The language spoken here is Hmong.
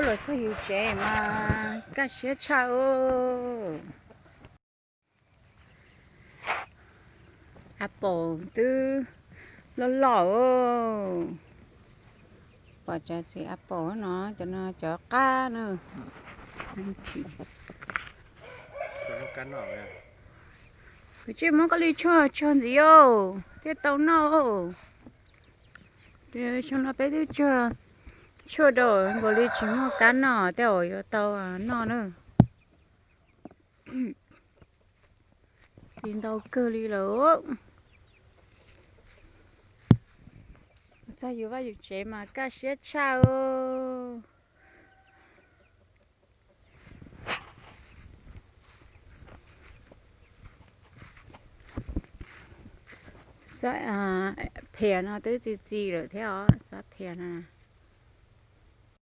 Txog yus tsev mas kaj siab tshaj os. Apple twb loj loj os. Pom cov txiv apple no, cov no cov qab na. Kuv tsis muab koj li tshuaj tsog ntxiv os, thiaj tau noj. Xyoo no peb twb tshuaj rau nkaus li tsis muaj kab noj, tej zaum yuav tau noj na. Txiv ntau kawg li lawm. Txog yus vaj yus tsev mas kaj siab tshaj os. Xab phias no twb txi txiv lawm thiab os, xab phias no.